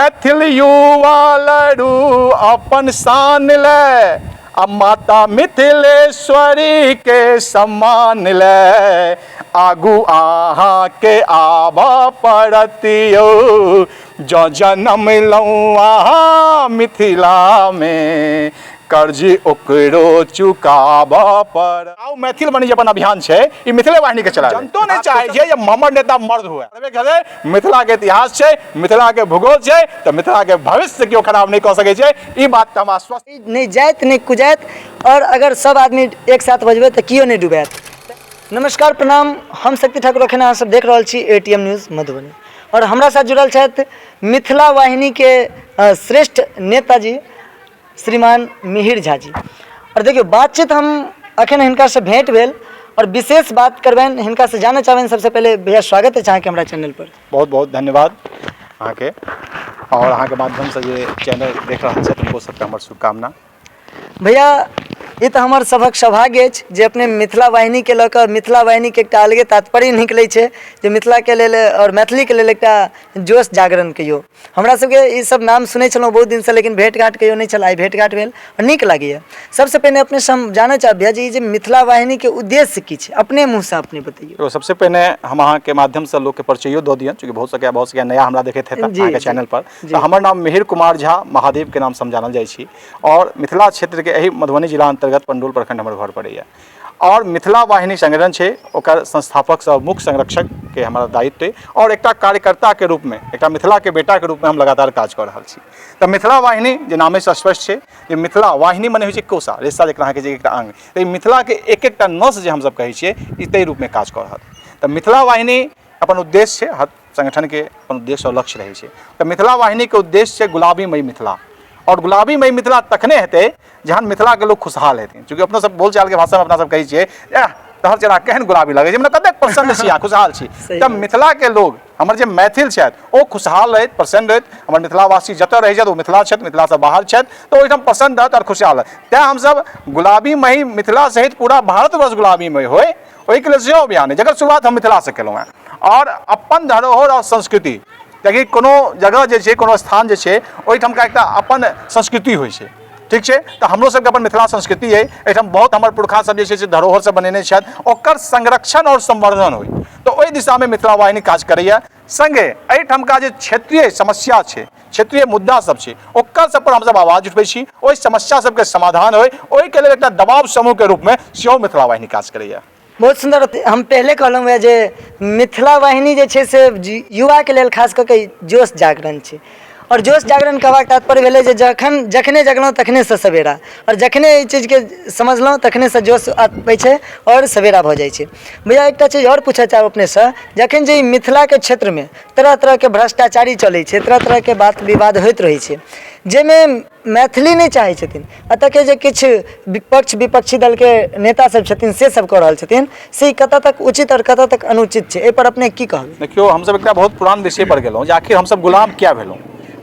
मैथिल युवा लड़ू अपन शान ले आ माता मिथिलेश्वरी के सम्मान ले, आगू अहाँके आबऽ पड़त यौ, जँ जनम लहुँ अहाँ मिथिलामे, कर्ज ओकरो चुकाबऽ पड़। आउ मैथिल बनी जे अपन अभियान छै, ई मिथिले वाहिनी के चला। जनतो नहि चाहै छै जे हमर नेता मर्द हुए। मिथिला के इतिहास छै, मिथिला के भूगोल छै, तऽ मिथिला के भविष्य केओ खराब नहि कऽ सकै छै, ई बात तऽ हम आश्वस्त। नहि जाइत नहि कुजाइत, आओर अगर सब आदमी एक साथ बजबै तऽ केओ नहि डुबायत। नमस्कार, प्रणाम, हम शक्ति ठाकुर, अखन अहाँ सब देख रहल छी एटीएम न्यूज़ मधुबनी, आओर हमरा साथ जुड़ल छथि मिथिला वाहिनी के श्रेष्ठ नेताजी श्रीमान मिहिर झा जी। आओर देखियौ, बातचीत हम अखन हिनकासँ भेंट भेल आओर विशेष बात करबनि हिनकासँ, जानऽ चाहबनि। सबसँ पहिले भैया, स्वागत अछि अहाँके हमरा चैनल पर। बहुत बहुत धन्यवाद अहाँके, आओर अहाँके माध्यमसँ जे चैनल देख रहल छथि हुनको सबके हमर शुभकामना। भैया, ई तऽ हमर सभक सौभाग्य अछि जे अपने मिथिला वाहिनीके लऽ कऽ, मिथिला वाहिनीके एकटा अलगे तात्पर्य निकलै छै जे मिथिलाके लेल आओर मैथिलीके लेल एकटा जोश जागरण कहियौ। हमरा सबके ई सब नाम सुनै छलहुँ बहुत दिनसँ, लेकिन भेँट घाँट कहियो नहि छल। आइ भेँट घाँट भेल आओर नीक लागैए। सबसँ पहिने अपनेसँ हम जानऽ चाहब भैया जी, ई जे मिथिला वाहिनीके उद्देश्य की छै, अपने मुँहसँ अपने बतैयौ। तो सबसे पहिने हम अहाँके माध्यमसँ लोकके परिचयो दऽ दिअ, चूँकि बहुत सकैया नया हमरा देखैत हेता अहाँके चैनल पर। तऽ हमर नाम मिहिर कुमार झा महादेवके नामसँ हम जानल जाइ छी, आओर मिथिला क्षेत्रके एहि मधुबनी जिला अन्तर्गत पंडौल प्रखंड हमर घर पड़ैए, आओर मिथिला वाहिनी संगठन छै, ओकर संस्थापक सब मुख्य संरक्षकके हमरा दायित्व अइ, आओर एकटा कार्यकर्ताके रूपमे, एकटा मिथिलाके बेटाके रूपमे हम लगातार काज कऽ रहल छी। तऽ मिथिला वाहिनी जे नामेसँ स्पष्ट छै जे मिथिला वाहिनी मने होइ छै कोसा रेशा, जकरा अहाँके जे एकटा अङ्ग, तऽ ई मिथिलाके एक एकटा नस जे हमसब कहै छियै, ई ताहि रूपमे काज कऽ रहल। तऽ मिथिला वाहिनी अपन उद्देश्य छै, हर संगठनके अपन उद्देश्य आओर लक्ष्य रहै छै, तऽ मिथिला वाहिनीके उद्देश्य छै गुलाबीमय मिथिला। आओर गुलाबीमय मिथिला तखने हेतै जहन मिथिलाके लोक खुशहाल हेथिन। चूँकि अपनो सब बोलचालके भाषामे अपना सब कहै छियै, एह तोहर चेहरा केहन गुलाबी लगै छै, मतलब कतेक प्रसन्न छी आ खुशहाल छी। तऽ मिथिलाके लोग, हमर जे मैथिल छथि, ओ खुशहाल रहथि, प्रसन्न रहथि। हमर मिथिलावासी जतऽ रहै छथि, ओ मिथिला छथि, मिथिलासँ बाहर छथि, तऽ ओहिठाम प्रसन्न रहत आओर खुशहाल रहत। तैँ हमसब गुलाबीमय मिथिला सहित पूरा भारतवर्ष गुलाबीमय होइ, ओहिके लेल सेहो अभियान अइ, जकर शुरुआत हम मिथिलासँ केलहुँ हेँ। आओर अपन धरोहर आओर संस्कृति, कियाकि कोनो जगह जे छै, कोनो स्थान जे छै, ओहिठामका एकटा अपन संस्कृति होइ छै, ठीक छै? तऽ हमरो सबके अपन मिथिला संस्कृति अइ। एहिठाम बहुत हमर पुरखा सब जे छै से धरोहर सब बनेने छथि, ओकर संरक्षण आओर संवर्धन होइ, तऽ ओहि दिशामे मिथिला वाहिनी काज करैए। सङ्गे एहिठामका जे क्षेत्रीय समस्या छै, क्षेत्रीय मुद्दा सब छै, ओकर सब पर हमसब आवाज उठबै छी। ओहि समस्या सबके समाधान होइ, ओहिके लेल एकटा दबाव समूहके रूपमे सेहो मिथिला वाहिनी काज करैए। बहुत सुन्दर। हम पहिले कहलहुँ हेँ जे मिथिला वाहिनी जे छै से युवाके लेल खास कऽ के जोश जागरण छै। आओर जोश जागरण कहबाक तात्पर्य भेलै जे जखन जखने जगलहुँ तखनेसँ सवेरा, आओर जखने एहि चीजके समझलहुँ तखनेसँ जोश आबै छै आओर सवेरा भऽ जाइ छै। भैया, एकटा चीज आओर पूछऽ चाहब अपनेसँ, जखन जे ई मिथिलाके क्षेत्रमे तरह तरहके भ्रष्टाचारी चलै छै, तरह तरहके बात विवाद होइत रहै छै, जाहिमे मैथिली नहि चाहै छथिन, एतऽके जे किछु विपक्ष विपक्षी दलके नेता सब छथिन से सब कऽ रहल छथिन, से कतऽ तक उचित आओर कतऽ तक अनुचित छै, एहिपर अपने की कहबै? देखियौ, हमसब एकटा बहुत पुरान विषय पर गेलहुँ जे आखिर हमसब गुलाम किया भेलहुँ,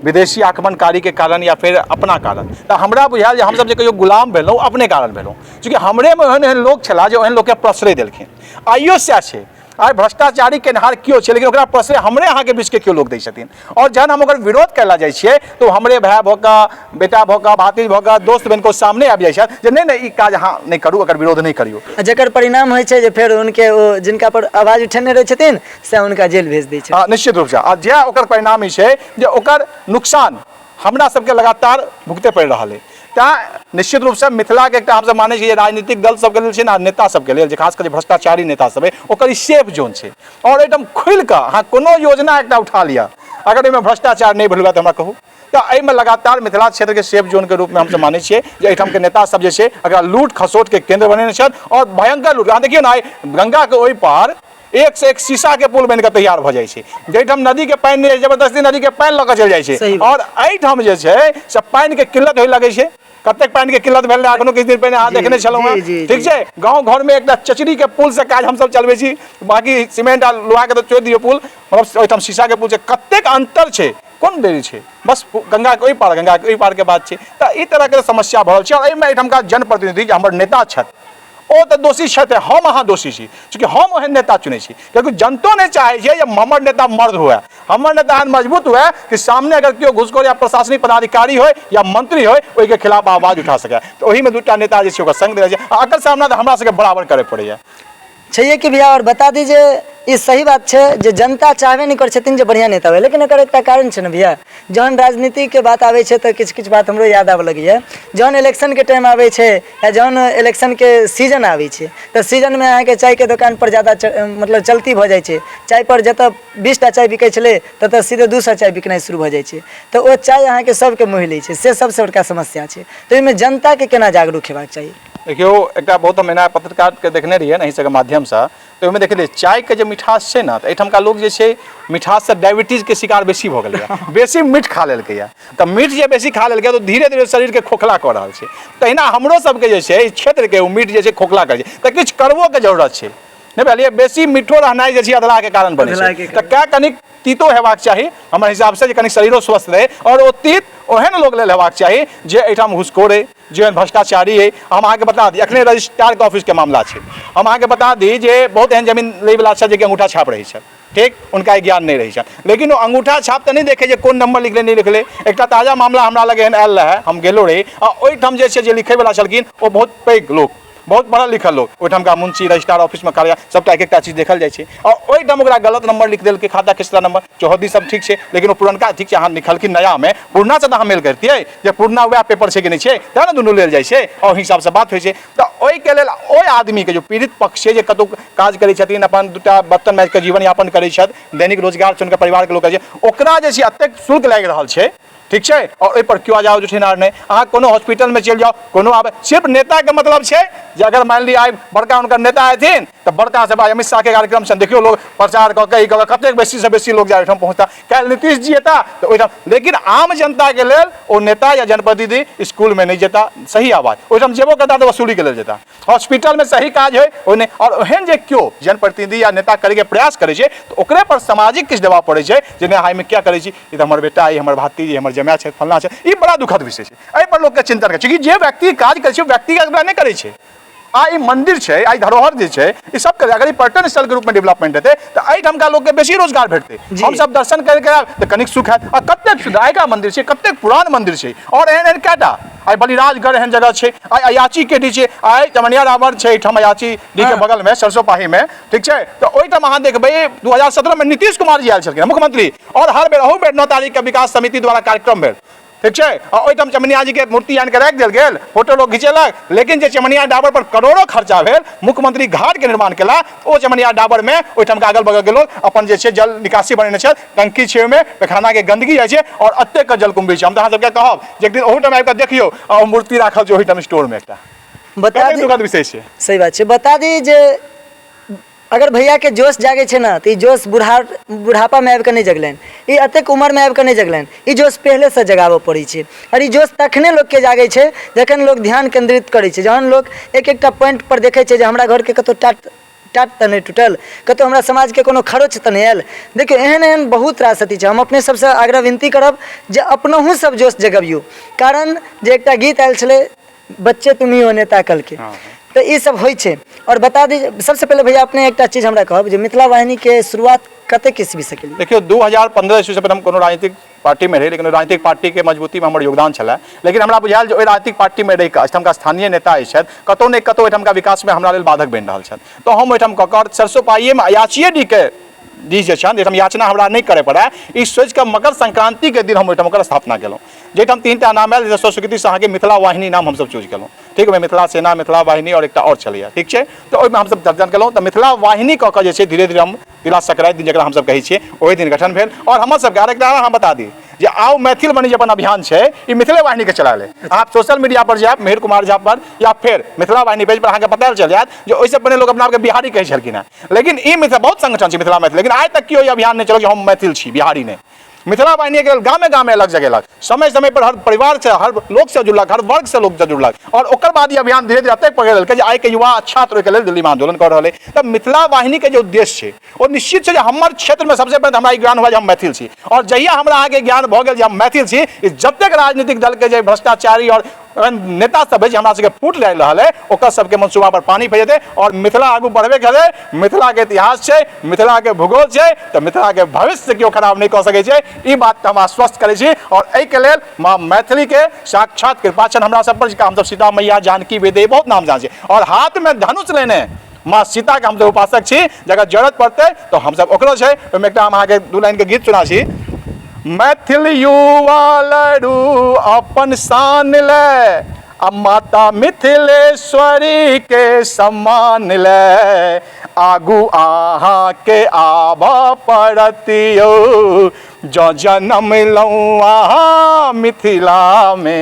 विदेशी आक्रमणकारीके कारण या फेर अपना कारण। तऽ हमरा बुझायल जे हमसब जे कहियो गुलाम भेलहुँ, अपने कारण भेलहुँ, चूँकि हमरेमे ओहन एहन लोक छलाह जे ओहन लोकके प्रश्रय देलखिन। आइयो सएह छै। आइ भ्रष्टाचारी केनहार केओ छै, लेकिन ओकरा प्रश्रय हमरे अहाँके बीचके केओ लोक दै छथिन, आओर जहन हम ओकर विरोध करै लए जाइ छियै तऽ ओ हमरे भाय भऽ कऽ, बेटा भऽ कऽ, भातिज भऽ कऽ, दोस्त बनि कऽ सामने आबि जाइ छथि जे नहि नहि, ई काज अहाँ नहि करू, एकर विरोध नहि करियौ। आ जकर परिणाम होइ छै जे फेर हुनके ओ जिनका पर आवाज उठेने रहै छथिन से हुनका जेल भेज दै छै। हँ, निश्चित रूपसँ। आ जे ओकर परिणाम ई छै जे ओकर नुकसान हमरा सबके लगातार भुगतै पड़ि रहल अइ। तैँ निश्चित रूपसँ मिथिलाके एकटा हमसब मानै छियै जे राजनीतिक दल सबके लेल छै ने, नेता सबके लेल, जे खास कऽ जे भ्रष्टाचारी नेता सब अइ, ओकर ई सेफ जोन छै। आओर एहिठाम खुलि कऽ अहाँ कोनो योजना एकटा उठा लिअ, अगर ओहिमे भ्रष्टाचार नहि भेल हुए तऽ हमरा कहू। तऽ एहिमे लगातार मिथिला क्षेत्रके सेफ जोनके रूपमे हमसब मानै छियै जे एहिठामके नेता सब जे छै एकरा लूट खसोटके केन्द्र बनेने छथि, आओर भयंकर लूट। अहाँ देखियौ ने, आइ गंगाके ओहि पार एक से एक शीशा के पुल बनि कऽ तैयार भऽ जाइ छै, जाहिठाम नदी के पानि नहि, जबरदस्ती नदी के पानि लऽ कऽ चलि जाइ छै, आओर एहिठाम जे छै से पानि के किल्लत होइ लगै छै। कतेक पानि के किल्लत भेल रहै एखनो किछु दिन पहिने, अहाँ देखने छलहुँ हेँ, ठीक छै? गाँव घरमे एकटा चचरी के पुल से काज हमसब चलबै छी, बाकी सीमेंट आ लोहा के तऽ छोड़ि दियौ पुल, मतलब ओहिठाम शीशा के पुल छै। कतेक अन्तर छै, कोन देरी छै, बस गंगाके ओहि पार, गंगाके ओहि पारके बात छै। तऽ ई तरहके समस्या भऽ रहल छै। आओर एहिमे एहिठामका जनप्रतिनिधि जे हमर नेता छथि, ओ तऽ दोषी छथि, हम अहाँ दोषी छी, चूँकि हम ओहन नेता चुनै छी, कियाकि जनतो नहि चाहै छै जे हमर नेता मर्द हुए, हमर नेता एहन मजबूत हुए कि सामने अगर केओ घुसखोर या प्रशासनिक पदाधिकारी होय या मंत्री होय, ओहिके खिलाफ आवाज उठा सकै। तऽ ओहिमे दूटा नेता जे छै ओकर संग देने छै, आ एकर सामना तऽ हमरा सबके बराबर करय पड़ैए। छैहे कि भैया, आओर बता दी जे ई सही बात छै जे जनता चाहबे नहि करै छथिन जे बढ़िआँ नेता हुए, लेकिन एकर एकटा कारण छै ने भैया। जहन राजनीतिके बात आबै छै तऽ किछु किछु बात हमरो याद आबऽ लगैए। जहन इलेक्शनके टाइम आबै छै या जहन इलेक्शनके सीजन आबै छै, तऽ सीजनमे अहाँके चायके दोकानपर ज्यादा मतलब चलती भऽ जाइ छै। चायपर जतऽ 20 टा चाय बिकै छलै, ततऽ सीधे 200 चाय बिकनाइ शुरू भऽ जाइ छै। तऽ ओ चाय अहाँके सभके मोहि लै छै, से सबसँ बड़का समस्या छै। तऽ ओहिमे जनताके केना जागरूक हेबाक चाही? देखियौ, एकटा बहुत हम एना पत्रकारके देखने रहियै अहीं सबके माध्यमसँ, तऽ ओहिमे देखलियै चायके जे मिठास छै ने, तऽ एहिठामका लोक जे छै मिठाससँ डायबिटीजके शिकार बेसी भऽ गेलैए, बेसी मीठ खा लेलकैए। तऽ मीठ जे बेसी खा लेलकै तऽ धीरे धीरे शरीरके खोखला कऽ रहल छै। तहिना हमरो सबके जे छै एहि क्षेत्रके ओ मीठ जे छै खोखला करै छै, तऽ किछु करबोके जरूरत छै, नहि बुझलियै? बेसी मीठो रहनाइ जे छै अधलाहके कारण बनै छै, तऽ कै कनिक तीतो हेबाक चाही हमर हिसाबसँ, जे कनि शरीरो स्वस्थ रहै। आओर ओ तीत ओहन लोक लेल हेबाक चाही जे एहिठाम घुसखोर अइ, जे एहन भ्रष्टाचारी अइ। हम अहाँके बता दी, एखने रजिस्ट्रारके ऑफिसके मामला छै। हम अहाँके बता दी जे बहुत एहन जमीन लैवला छथि जेकि अंगूठा छाप रहै छथि, ठीक, हुनका ई ज्ञान नहि रहै छनि, लेकिन ओ अंगूठा छाप तऽ नहि देखै जे कोन नम्बर लिखलै नहि लिखलै। एकटा ताजा मामला हमरा लग एहन आयल रहए, हम गेलो रही, आ ओहिठाम जे छै जे लिखैवला छलखिन ओ बहुत पैघ लोक, बहुत पढ़ल लिखल लोक, ओहिठामका मुंशी रजिस्ट्रार ऑफिसमे कार्य सबटा एक एकटा चीज देखल जाइ छै, आओर ओहिठाम ओकरा गलत नंबर लिख देलकै, खाता खिसला नंबर चौहद्दी सब ठीक छै, लेकिन ओ पुरनका ठीक छै, अहाँ लिखलखिन नयामे, पुरनासँ तऽ अहाँ मेल करितियै जे पुरना वएह पेपर छै कि नहि छै, तेँ ने दुनू लेल जाइ छै आओर ओहि हिसाबसँ बात होइ छै। तऽ ओहिके लेल ओहि आदमीके जो पीड़ित पक्ष छै, जे कतहु काज करै छथिन, अपन दूटा बर्तन माजि कऽ जीवन यापन करै छथि, दैनिक रोजगार छै हुनकर परिवारके लोक छै, ओकरा जे छै एतेक शुल्क लागि रहल छै, ठीक छै, आओर ओहिपर केओ आवाज उठेनार नहि। अहाँ कोनो हॉस्पिटलमे चलि जाउ, कोनो आबै, सिर्फ नेताके मतलब छै जे अगर मानि लिअ आइ बड़का हुनकर नेता हेथिन तऽ बड़का से अमित शाहके कार्यक्रम छनि, देखियौ लोक प्रचार कऽ के ई कऽ के कतेक बेसीसँ बेसी लोक जाय ओहिठाम पहुँचता, काल्हि नीतीश जी एता तऽ ओहिठाम, लेकिन आम जनताके लेल ओ नेता या जनप्रतिनिधि स्कूलमे नहि जेता, सही आवाज ओहिठाम जेबो करता तऽ वसूलीके लेल जेता, हॉस्पिटलमे सही काज होइ ओ नहि। आओर ओहन जे केओ जनप्रतिनिधि या नेता करैके प्रयास करै छै तऽ ओकरे पर सामाजिक किछु दबाव पड़ै छै जे नहि, अहाँ एहिमे किया करै छी, ई तऽ हमर बेटा अइ, हमर भातिज, हमर जमाय छथि, फल्लाँ छै। ई बड़ा दुखद विषय छै, एहिपर लोकके चिन्तन करै छै कि जे व्यक्ति काज करै छै ओ व्यक्तिगत नहि करै छै। आ ई मंदिर छै, आ ई धरोहर जे छै, ई सब के अगर ई पर्यटन स्थल के रूप में डेवलपमेंट हेतै तऽ एहिठामका लोक के बेसी रोजगार भेटतै। हमसब दर्शन करके आयब तऽ कनिक सुख हैत। आ कतेक सुन्दर आइका मंदिर छै, कतेक पुरान मंदिर छै, आओर एहन एहन कएटा आइ बलिराजगढ़ एहन जगह छै, आइ अयाची के डी छै, आइ चमनिया रावण छै एहिठाम अयाची डी के बगल में सरसों पाही में, ठीक छै। तऽ ओहिठाम अहाँ देखबै 2017 में नीतीश कुमार जी आयल छलखिन मुख्यमंत्री, आओर हर बेर अहू बेर 9 तारीख के विकास समिति द्वारा कार्यक्रम भेल, ठीक छै। आ ओहिठाम चमनिया जी के मूर्ति आनि के राखि देल गेल, फोटो लोग घिचेलक, लेकिन जे चमनिया डाबर पर करोड़ों खर्चा भेल, मुख्यमंत्री घाट के निर्माण केला, ओ चमनिया डाबर में ओहिठाम के अगल बगल के लोग अपन जे छै जल निकासी बनेने छै, टंकी छै ओहिमे पैखाना के गंदगी जाइ छै आओर एतेक के जलकुंभी छै। हम तऽ अहाँ सबके कहब जे एक दिन ओहूठाम आबि कऽ देखियौ, आ ओ मूर्ति राखल छै ओहिठाम स्टोर में एकटा। बता दी, दुखद विषय छै। सही बात छै। बता दी जे अगर भैयाके जोश जागै छै ने तऽ ई जोश बुढ़ापामे आबि कऽ नहि जगलनि, ई एतेक उमरमे आबि कऽ नहि जगलनि, ई जोश पहिलेसँ जगाबऽ पड़ै छै। आओर ई जोश तखने लोकके जागै छै जखन लोक ध्यान केन्द्रित करै छै, जहन लोक एक एकटा पॉइंटपर देखै छै जे हमरा घरके कतहु टाट टाट तऽ नहि टूटल, कतहु हमरा समाजके कोनो खरोच तऽ नहि आयल। देखियौ, एहन एहन बहुत रास अथी छै। हम अपने सबसँ आग्रह विनती करब जे अपनहु सब जोश जगबियौ, कारण जे एकटा गीत आयल छलै, बच्चे तुम ही हो नेता कल के, तऽ ई सब होइ छै। आओर बता दी, सबसँ पहिले भैया अपने एकटा चीज हमरा कहब जे मिथिला वाहिनीके शुरुआत कतेक ईस्वीसँ केलियै? देखियौ, 2015 ईस्वीसँ पहिले हम कोनो राजनीतिक पार्टीमे रही, लेकिन ओहि राजनीतिक पार्टीके मजबूतीमे हमर योगदान छलए। लेकिन हमरा बुझायल जे ओहि राजनीतिक पार्टीमे रहि कऽ एहिठामका स्थानीय नेता जे छथि कतहु ने कतहु एहिठामका विकासमे हमरा लेल बाधक बनि रहल छथि, तऽ हम ओहिठाम कऽ कऽ सरसो पाइएमे अयाचिए डीके डी जे छनि, जाहिठाम याचना हमरा नहि करय पड़य, ई सोचि कऽ मकर संक्रान्तिके दिन हम ओहिठाम ओकर स्थापना केलहुँ, जाहिठाम 3टा नाम आयल, जाहिसँ स्वीकृतिसँ अहाँके मिथिला वाहिनी नाम हमसभ चूज केलहुँ, ठीक। ओहिमे मिथिला सेना, मिथिला वाहिनी आओर एकटा आओर छलैए, ठीक छै। तऽ ओहिमे हमसभ दर्जन केलहुँ, तऽ मिथिला वाहिनी कऽ कऽ जे छै धीरे धीरे हम तिला संक्रान्ति दिन जकरा हमसभ कहै छियै ओहि दिन गठन भेल। आओर हमर सबके आर एकटा हम बता दी जे आउ मैथिल बनी जे अपन अभियान छै ई मिथिले वाहिनीके चलायल अइ। अहाँ सोशल मीडिया पर जायब मिहिर कुमार झा पर या फेर मिथिला वाहिनी पेज पर, अहाँके पता चलि जायत जे ओहिसँ पहिने लोक अपना आपके बिहारी कहै छलखिन हेँ, लेकिन ई मिथिला बहुत संगठन छै मिथिला मैथिल, लेकिन आइ तक केओ ई अभियान नहि चलल जे हम मैथिल छी बिहारी नहि। मिथिला वाहिनी के लेल गामे गामे अलग जगेलक, समय समय पर हर परिवार से हर लोक से जुड़लक, हर वर्ग से लोक से जुड़लक, और ओकर बाद ई अभियान धीरे धीरे एतेक पकड़ि लेलकै जे आइ के युवा छात्र ओहिके लेल दिल्ली में आंदोलन कऽ रहल अइ। तऽ मिथिला वाहिनी के जे उद्देश्य छै ओ निश्चित छै जे हमर क्षेत्र में सबसे पहिने हमरा ई ज्ञान हुआ जे हम मैथिल छी, और जहिया हमरा अहाँके ज्ञान भऽ गेल जे हम मैथिल छी, ई जतेक राजनीतिक दल के जे भ्रष्टाचारी और एहन नेता सब है जे हमरा सबके फूट लागि रहल है, ओकर सबके मनसूबा पर पानी फेर जेतै और मिथिला आगू बढ़बे करतै। मिथिलाके इतिहास छै, मिथिलाके भूगोल छै, तऽ मिथिलाके भविष्य केओ खराब नहि कऽ सकै छै, ई बात हम आश्वस्त करै छी। और एहिके लेल माँ मैथिलीके साक्षात कृपा छनि हमरा सब पर, जिनका हमसब सीता मैया, जानकी, वैदेही बहुत नाम जानै छी और हाथमे धनुष लेने माँ सीताके हमसब उपासक छी। जकर जरूरत पड़तै तऽ हमसब ओकरो छै। ओहिमे एकटा हम अहाँके 2 लाइनके गीत सुना छी। मैथिल युवा लड़ू अपन शान ले, आ माता मिथिलेश्वरी के सम्मान ले, आगू अहाँके आबऽ पड़त यौ, जँ जन्म लौं अहाँ मिथिलामे,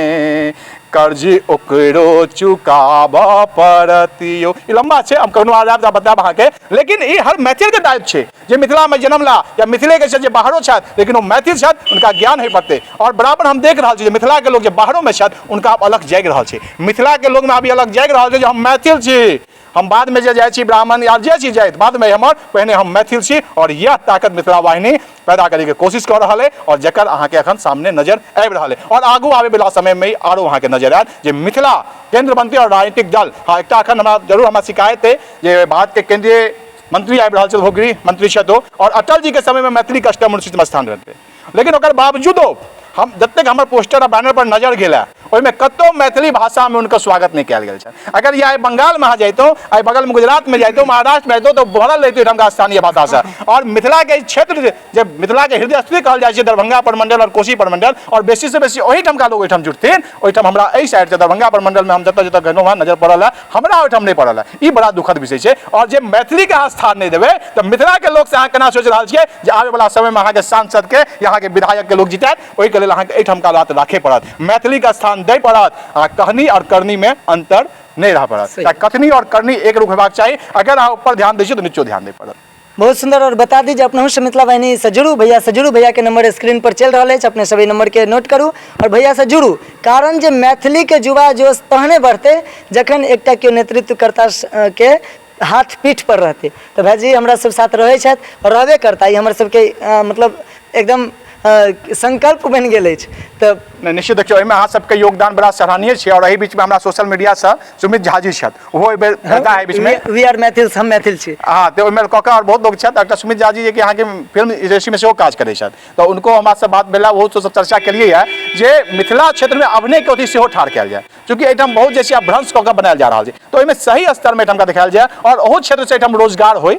कर्ज ओकरो चुकाबऽ पड़त यौ। ई लम्बा छै, हम कखनो आब बतायब अहाँके, लेकिन ई हर मैथिलके दायित्व छै जे मिथिलामे जन्म ला या मिथिलेके छै, जे बाहरो छथि लेकिन ओ मैथिल छथि, हुनका ज्ञान होइ पड़तै। और बराबर हम देख रहल छी जे मिथिलाके लोक जे बाहरोमे छथि उनका आब अलग जागि रहल छै। मिथिलाके लोकमे आब ई अलग जागि रहल छै जे हम मैथिल छी, हम बादमे जे जाइ छी ब्राह्मण या जे छी जाइत बादमे, हमर पहिने हम मैथिल छी। और यह ताकत मिथिला वाहिनी पैदा करैके कोशिश कऽ रहल है और जकर अहाँके अखन सामने नजर आबि रहल है और आगू आबैवला समयमे आरो अहाँके नजर आयत जे मिथिला केंद्र बनतै और राजनीतिक दल। हाँ, एकटा अखन हमरा जरूर हमरा शिकायत है जे भारतके केंद्रीय मंत्री आबि रहल छथि, गृह मंत्री छथि, और अटल जी के समय में मैथिली के अष्टम अनुसूची में स्थान रहतै, लेकिन ओकर बावजूदो हम जतेक हमर पोस्टर आ बैनर पर नजर गेल है ओहिमे कतहु मैथिली भाषामे हुनकर स्वागत नहि कयल गेल छनि। अगर ये आइ बंगालमे अहाँ जैतहुँ, आइ बगलमे गुजरातमे जैतहुँ, महाराष्ट्रमे जैतहुँ, तऽ भरल रहितै ओहिठामका स्थानीय भाषासँ। और मिथिलाके क्षेत्र जे मिथिलाके हृदय स्थली कहल जाइ छै, दरभंगा प्रमंडल और कोसी प्रमंडल, और बेसीसँ बेसी ओहिठामका लोग ओहिठाम जुटथिन। ओहिठाम हमरा एहि साइडसँ दरभंगा प्रमंडलमे हम जतऽ जतऽ गेलहुँ हँ नजर पड़ल है, हमरा ओहिठाम नहि पड़ल है। ई बड़ा दुखद विषय छै। और जे मैथिलीके अहाँ स्थान नहि देबै तऽ मिथिलाके लोकसँ अहाँ केना सोचि रहल छियै जे आबैवला समयमे अहाँके सांसदके या अहाँके विधायकके लोक जितायत? ओहिके लेल अहाँके एहिठामका बात राखय पड़त, मैथिलीके स्थान दै पड़त आ कहनी और करनीमे अंतर नहि रहय पड़त। तऽ कथनी और करनी एक रूप हेबाक चाही। अगर अहाँ ऊपर ध्यान दै छियै तऽ नीचो ध्यान दै पड़त। बहुत सुंदर। और बता दी जे अपनहु से मिथिला वाहिनी से जुड़ू, भैया से जुड़ू। भैया के नंबर स्क्रीन पर चलि रहल अछि, अपने सब एहि नंबर के नोट करू और भैया से जुड़ू। कारण जे मैथिली के युवा जोश तहने बढ़तै जखन एकटा केओ नेतृत्वकर्ता के हाथ पीठ पर रहतै। तऽ भाइजी हमरा सब साथ रहै छथि और रहबे करता, ई हमर सबके मतलब एकदम संकल्प बनि गेल अछि। तऽ नहि, निश्चित देखियौ, एहिमे अहाँ सबके योगदान बड़ा सराहनीय छै। और एहि बीचमे हमरा सोशल मीडियासँ सुमित झा जी छथि, ओहो एहि बेर नेता है बीचमे, वी आर मैथिल, हम मैथिल छी। हाँ, तऽ ओहिमे कऽ कऽ और बहुत लोग छथि। एकटा सुमित झा जी जे कि अहाँके फिल्म इंडस्ट्रीमे सेहो काज करै छथि, तऽ उनको हमरा से बात भेला, ओहो सब चर्चा केलियै है जे मिथिला क्षेत्रमे अभिनयके अथी सेहो ठाढ़ कयल जाय, चूँकि एहिठाम बहुत जे छै भ्रंश कऽ कऽ बनायल जा रहल छै, तऽ ओहिमे सही स्तरमे एहिठामका देखायल जाय और ओहू क्षेत्रसँ एहिठाम रोजगार होइ।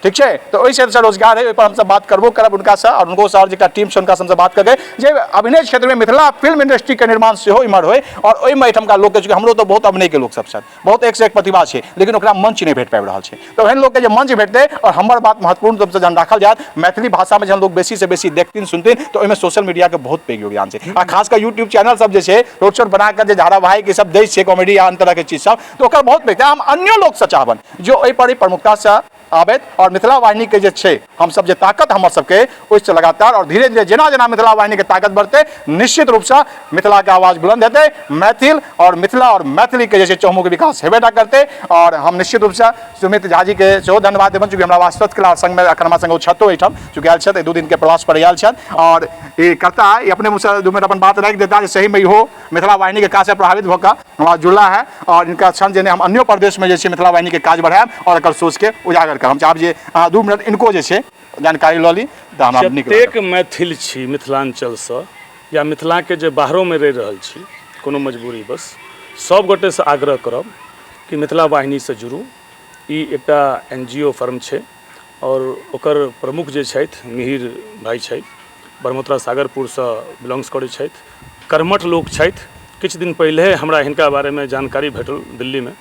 ठीक छै, तऽ ओहि क्षेत्रसँ रोजगार है, ओहिपर हमसब बात करबो करब हुनकासँ और हुनको और जेकरा टीम छै हुनकासँ हमसब बात करबै जे अभिनय क्षेत्रमे मिथिला फिल्म इंडस्ट्रीके निर्माण सेहो इम्हर होइ और ओहिमे एहिठामका लोकके, चूँकि हमरो तऽ बहुत अभिनयके लोक सब छथि, बहुत एकसँ एक प्रतिभा छै, लेकिन ओकरा मंच नहि भेट पाबि रहल छै। तऽ ओहन लोकके जे मंच भेटतै और हमर बात महत्वपूर्ण रूपसँ जहन राखल जायत, मैथिली भाषामे जहन लोक बेसीसँ बेसी देखथिन सुनथिन, तऽ ओहिमे सोशल मीडियाके बहुत पैघ योगदान छै। आ खास कऽ यूट्यूब चैनल सब जे छै छोट छोट बना कऽ जे धारावाहिक ई सब दै छै कॉमेडी या अन्य तरहके चीज सब, तऽ ओकर बहुत पैघ। हम अन्यो लोकसँ चाहबनि जो एहिपर प्रमुखतासँ आबैत और मिथिला वाहिनीके जे छै हमसब जे ताकत हमर सबके ओहिसँ लगातार और धीरे धीरे जेना जेना मिथिला वाहिनीके ताकत बढ़तै, निश्चित रूपसँ मिथिलाके आवाज बुलंद हेतै, मैथिल और मिथिला और मैथिलीके जे छै चहुमुखी विकास हेबे टा करतै। और हम निश्चित रूपसँ सुमित झा जीके सेहो धन्यवाद देबनि, चूँकि हमरा आश्वस्त केला संगमे एखन हमरा संग ओ छथि ओहिठाम, चूँकि आयल छथि, 2 दिन के प्रवास पर आयल छथि और ई करता ई अपने मुँहसँ 2 मिनट अपन बात राखि देता जे सहीमे इहो मिथिला वाहिनीके काजसँ प्रभावित भऽ कऽ हमरा जुड़ला है और इनका क्षण जे हम अन्यो प्रदेशमे जे छै मिथिला वाहिनीके काज बढ़ायब और एकर सोचके उजागर करब। हम चाहब जे अहाँ 2 मिनट इनको जे छै जानकारी लऽ ली तऽ हमरा नीक लागत। जतेक मैथिल छी मिथिलाञ्चलसँ या मिथिलाके जे बाहरोमे रहि रहल छी कोनो मजबूरीवश, सब गोटेसँ आग्रह करब कि मिथिला वाहिनीसँ जुड़ू। ई एकटा एन जी ओ फर्म छै और ओकर प्रमुख जे छथि मिहिर भाइ छथि, ब्रह्मोत्तरा सागरपुरसँ बिलोंग्स करै छथि, कर्मठ लोक छथि। किछु दिन पहिले हमरा हिनका बारेमे जानकारी भेटल दिल्लीमे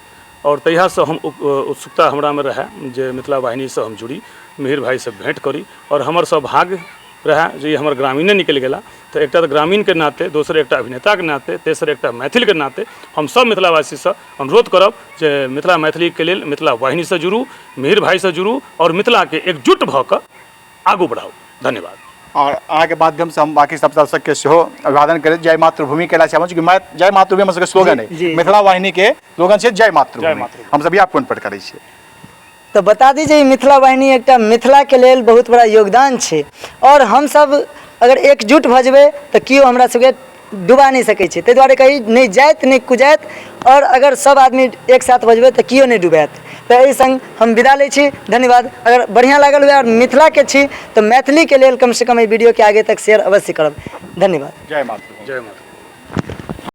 और तहियासँ हम उत्सुकता हमरामे रहए जे मिथिला वाहिनीसँ हम जुड़ी, मिहिर भाइसँ भेँट करी और हमर सौभाग्य रहए जे ई हमर ग्रामीणे निकलि गेला। तऽ एकटा तऽ ग्रामीणके नाते, दोसर एकटा अभिनेताके नाते, तेसर एकटा मैथिलके नाते हम सब मिथिलावासीसँ अनुरोध करब जे मिथिला मैथिलीके लेल मिथिला वाहिनीसँ जुड़ू, मिहिर भाइसँ जुड़ू और मिथिलाके एकजुट भऽ कऽ आगू बढ़ाउ। धन्यवाद। और अहाँके माध्यमसँ हम बाकी सब दर्शकके सेहो अभिवादन करैत जय मातृभूमि केला चाहब, चूँकि जय मातृभूमि हमर सबके स्लोगन है, मिथिला वाहिनीके स्लोगन छै जय मातृभूमि, हम सब इएह पॉइंट पर करै छियै। तऽ बता दी जे ई मिथिला वाहिनी एकटा मिथिलाके लेल बहुत बड़ा योगदान छै और हमसब अगर एकजुट भऽ जेबै तऽ केओ हमरा सबके डुबा नहि सकै छै। ताहि दुआरे कही नहि जाति नहि कुजाति, आओर अगर सब आदमी एक साथ बजबै तऽ केओ नहि डुबायत। तऽ एहि सङ्ग हम विदा लै छी, धन्यवाद। अगर बढ़िआँ लागल हुए आओर मिथिलाके छी तऽ मैथिलीके लेल कमसँ कम एहि वीडियोके आगे तक शेयर अवश्य करब। धन्यवाद। जय मातृभूमि। जय मातृभूमि।